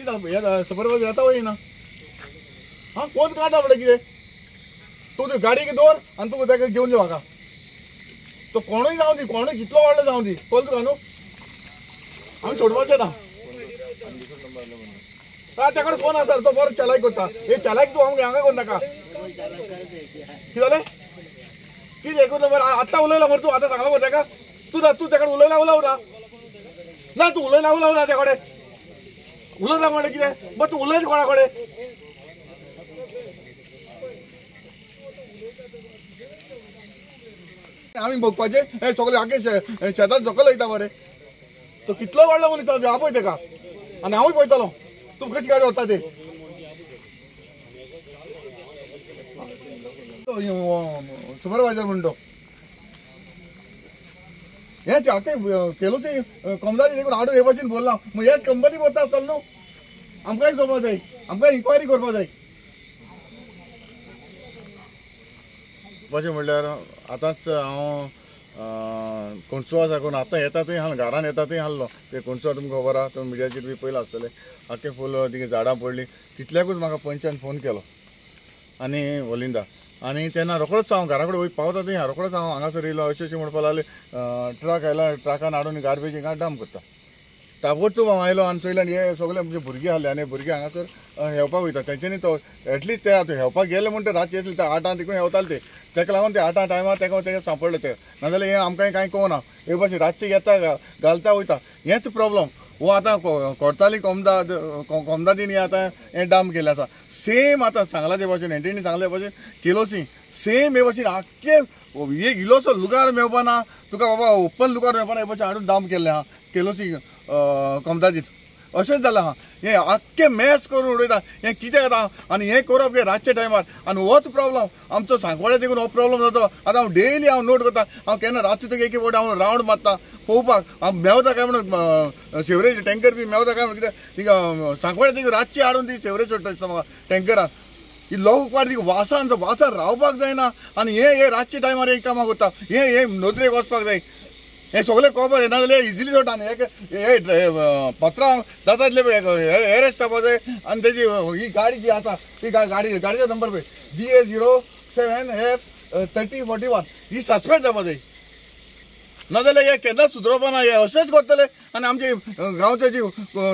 कितें सुपरवायजर येता वय ना? आं फोन काडटा म्हणल्यार कितें? तूं तुजी गाडयेक दवर आनी तुका ताका घेवन यो हांगा. तो कोणूय जावं दी, कोणूय कितलो व्हडलो जावं दी, कळ्ळें तुका न्हू? आमी सोडपाचें ना. आं तेका फोन आसा, तो बरो चलायक करता. हे चलायक तूं हांगा हांगा कोण नाका. कितें जालें? कितें एकूच नंबर आतां उलयला मरे तूं, आतां सांगला मरे ताका? तूं ना, तूं तेका उलयला उलोव ना. ना तूं उलयला उलोव ना तेका कडेन. उलयला म्हणलें कितें? बट तूं उलयता कोणा कडेन? आमी भोगपाचें हें सगळें आख्खें शेतान सकयल वयता मरे. तो कितलो व्हडलो मनीस आसा, आपय तेका आनी हांवूय पळयतलो तूं कशी गाडी व्हरता ते. सुपरवायजर म्हणतो हेच आख्खें केलोसी कोमदादी देखून हाडून हे भाशेन बोल्ला. मग हेच कंपनी भरता आसतलो न्हू. आमकांय करपा जाय, आमकां इन्क्वायरी करपा जाय. म्हणपाचें म्हणल्यार आतांच हांव कोणसुवा साकून आतां येता थंय हाडलो, घरान येता थंय हाडलो. ते कोणसुवा तुमकां खबर आहा, तुमी मिडियाचेर बी पयलां आसतलें. आख्खें फूल थिंगा झाडां पडलीं. तितल्याकूच म्हाका पंचान फोन केलो आनी ओलिंदा. आनी तेन्ना रोखडोच हांव घरा कडेन वयर पावता थंय रोखडोच हांव हांगासर येयलो. अशें अशें म्हणपाक लागले, ट्रक आयला, ट्रकान हाडून गार्बेज हिंगा डंप करता. ताबडतोब हांव आयलो आनी चोयलें हे सगळे आमचे भुरगे आहले आनी भुरगे हांगासर हेवपाक वयता. तेंच्यांनी तो एटलिस्ट ते आतां हेवपाक गेले म्हण ते रातचे आसले, ते 8 देखून हेवताले ते. तेका लागून ते 8 टायमार तेका तेका सांपडले ते. नाजाल्यार हें आमकां कांय कळना. हे भाशेन रातचे येता घालता वयता, हेंच प्रॉब्लम. हो आतां कोरताली कोमदाद कोमदादीन आतां हें डंप केल्लें आसा. सेम आतां सांगला ते भाशेन, एंटीनी सांगले भाशेन केलोसी सेम हे भाशेन आख्खे एक इल्लोसो लुगार मेळपा ना तुका बाबा, ओपन लुगार मेळपा ना, हे भाशेन हाडून डंप केल्लें आहा केलोसी कोमदादीन. अशेंच जालां आहा. हें आख्खें मॅस करून उडयता. हें कितें जाता आनी हें करप हें रातच्या टायमार. आनी होच प्रॉब्लम आमचो सांकवाड्या देखून हो प्रॉब्लम जाता. आतां हांव डेली हांव नोट करता, हांव केन्ना रातचो तुका एक फावट हांव रावंड मारता पळोवपाक हांव मेवता काय म्हणून सिवरेज टँकर बी मेवता काय म्हणून. कितें थिंगा सांकवाड्या देखून रातची हाडून ती सिवरेज सोडटा दिसता म्हाका टँकरान. ही लोक वाट वासान वासान रावपाक जायना. आनी हें हें रातच्या टायमार हें कामां करता. हें हें नदरेक वचपाक जाय. हें सगळें कळपाक जाय, नाजाल्यार इजिली सोडटा. आनी हे पत्रां जाता तितले एरेस्ट जावपा जाय. आनी तेजी ही गाडी जी आसा ती गाडी गाडयेचो नंबर पळय GA 07 F 3041 ही सस्पेंड जावपा जाय. नाजाल्यार हे केन्नाच सुदरोवपा ना. हे अशेंच करतले आनी आमचे गांवचे जी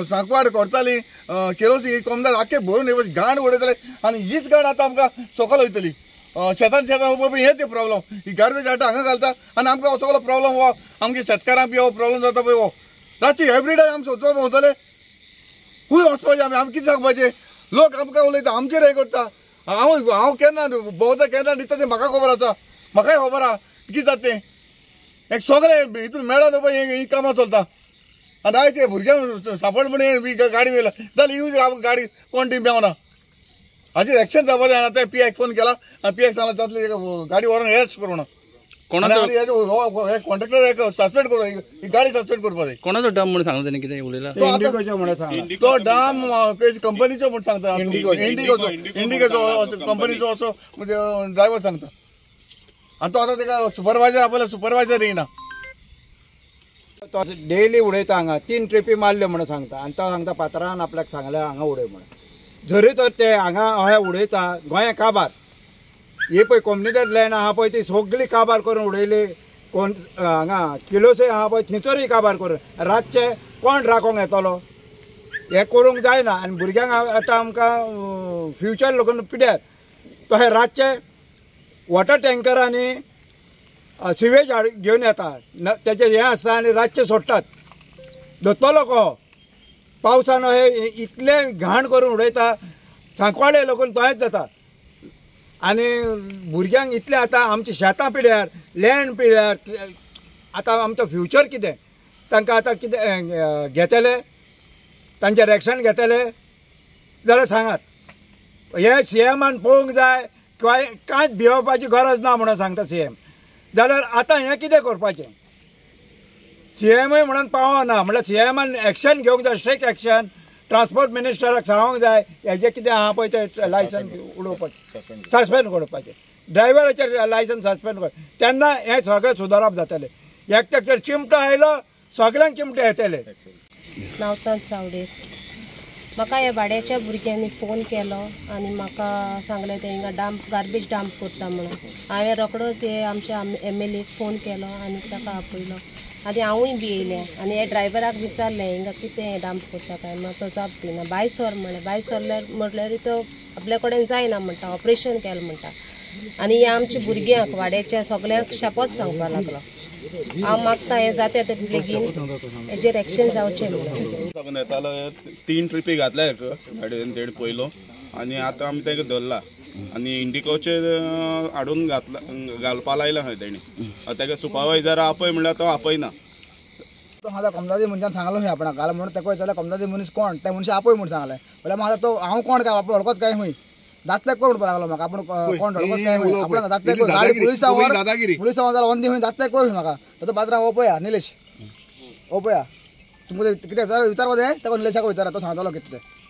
सांकवाड करताली केलोसी ही कोमदार आख्खे भरून हे गांड उडयतले. आनी हीच गांड आतां आमकां सकयल वयतली. शेतान शेतान पळय हे ते प्रॉब्लम. ही गार्बेज हाडटा हांगा घालता आनी आमकां हो सगळो प्रॉब्लम हो आमगे शेतकारांक बी हो प्रॉब्लम जाता पळय. हो रातचे एवरी डे आमी सोदपाक भोंवतले. खूंय वचपाचें आमी? आमी कितें सांगपाचें? लोक आमकां उलयता, आमचेर हें करता. हांव हांव केन्ना भोंवता केन्ना दिता तें म्हाका खबर आसा, म्हाकाय खबर आहा कितें जाता तें. एक सगळें हितून मेळोन पळय ही कामां चलता. आनी आयज ते भुरग्यांक सांपड म्हण ही गाडी मेळ्ळा जाल्यार ही गाडी कोण ती मेवना. हाचेर एक्शन जावपा जाय. आतां पी आयक फोन केला आनी पी आयक सांगला जातले गाडी व्हरून एरेस्ट करूं. कॉन्ट्रॅक्टर एक सस्पेंड करूं, ही गाडी सस्पेंड करपा जाय. कोणाचो डंप म्हणून सांगला तेणी? कितें उलयला? तो डंप कंपनीचो म्हूण सांगता, इंडिगोचो इंडिगोचो कंपनीचो असो म्हणजे ड्रायव्हर सांगता. आनी तो आतां तेका सुपरवायजर आपल्या सुपरवायजर येयना. तो डेली उडयता हांगा, 3 ट्रिपी मारल्यो म्हणून सांगता. आनी तो सांगता पात्रान आपल्याक सांगलें हांगा उडय म्हणून. जरी तर ते हांगा अशें उडयता गोंया काबार. ही पळय कोमनिदाद लँड आहा पळय ती सगळी काबार करून उडयली. कोण हांगा किलोसय आहा पळय थंयसरूय काबार करून. रातचे कोण राखोंक येतलो? हें करूंक जायना. आनी भुरग्यांक आतां आमकां फ्युचर लोकून पिड्यार. तशें रातचे वॉटर टँकरांनी सिवेज घेवन येता, तेचें हें आसता आनी रातचे सोडटात. धरतलो को पावसान हे इतलें घाण करून उडयता. सांकवाळे लोकून तशेंच जाता. आनी भुरग्यांक इतलें आतां आमची शेतां पिड्यार, लँड पिड्यार. आतां आमचो फ्युचर कितें? तांकां आतां कितें घेतले? तांचें रिएक्शन घेतले जाल्यार सांगात. हें सीएमान पळोवंक जाय. कांयच भियोवपाची गरज ना म्हणून सांगता सीएम. जाल्यार आतां हें कितें करपाचें? सीएमय म्हणून पावना म्हणल्यार सीएमान एक्शन घेवंक जाय, स्ट्रिक्ट एक्शन. ट्रान्सपोर्ट मिनिस्टराक सांगूंक जाय हेजें कितें आहा पळय तें लायसन उडोवपाचें, सस्पेंड करपाचें. ड्रायव्हराचें लायसन सस्पेंड कर, तेन्ना हें सगळें सुदारप जातलें. एकट्याक तर चिमटो आयलो सगळ्यांक चिमटे येतले. नावतान चावडे. म्हाका ह्या वाड्याच्या भुरग्यांनी फोन केलो आनी म्हाका सांगलें ते हिंगा डंप गार्बेज डंप करता म्हणून. हांवें रोकडोच हे आमच्या MLA phone केलो आनी ताका आपयलो आनी हांवूय बी येयलें आनी ह्या ड्रायव्हराक विचारलें हिंगा कितें डंप करता काय म्हणून. तो जाप दिना. भायर सर म्हणलें, भायर सरल्यार म्हटल्यार तो आपल्या कडेन जायना म्हणटा, ऑपरेशन केलें म्हणटा. आनी ह्या आमच्या भुरग्यांक वाड्याच्या सगळ्यांक शापोत सांगपाक लागलो. हांव मागता हें जाता ते बेगीन हेजेर एक्शन जावचें म्हणून. येतालो 3 ट्रिपी घातल्या हेका गाडयेन तेणी पयलो आनी आतां आमी ताका धरला आनी इंडिकोचे हाडून घातला घालपा लायला खंय तेणी. ताका सुपरवायजर आपय म्हणल्यार तो आपयना. तो म्हाका कमदादी मनशान सांगलो खंय आपणाक घाल म्हणून. ताका विचारलें कमदादी मनीस कोण, त्या मनशान आपय म्हूण सांगलें. म्हणल्यार म्हाका तो हांव कोण काय आपण वळखत काय खंय जातलें कर म्हणपाक लागलो म्हाका. आपूण कोण वळखत काय खंय आपणाक जातलें कर. गाडी पुलिसां जाल्यार वंदी खंय जातलें कर म्हाका. ताचो बाजरा हो पळया निलेश, हो पळया तुमकां कितें विचारपा जाय ताका निलेशाक विचारा, तो सांगतलो कितें.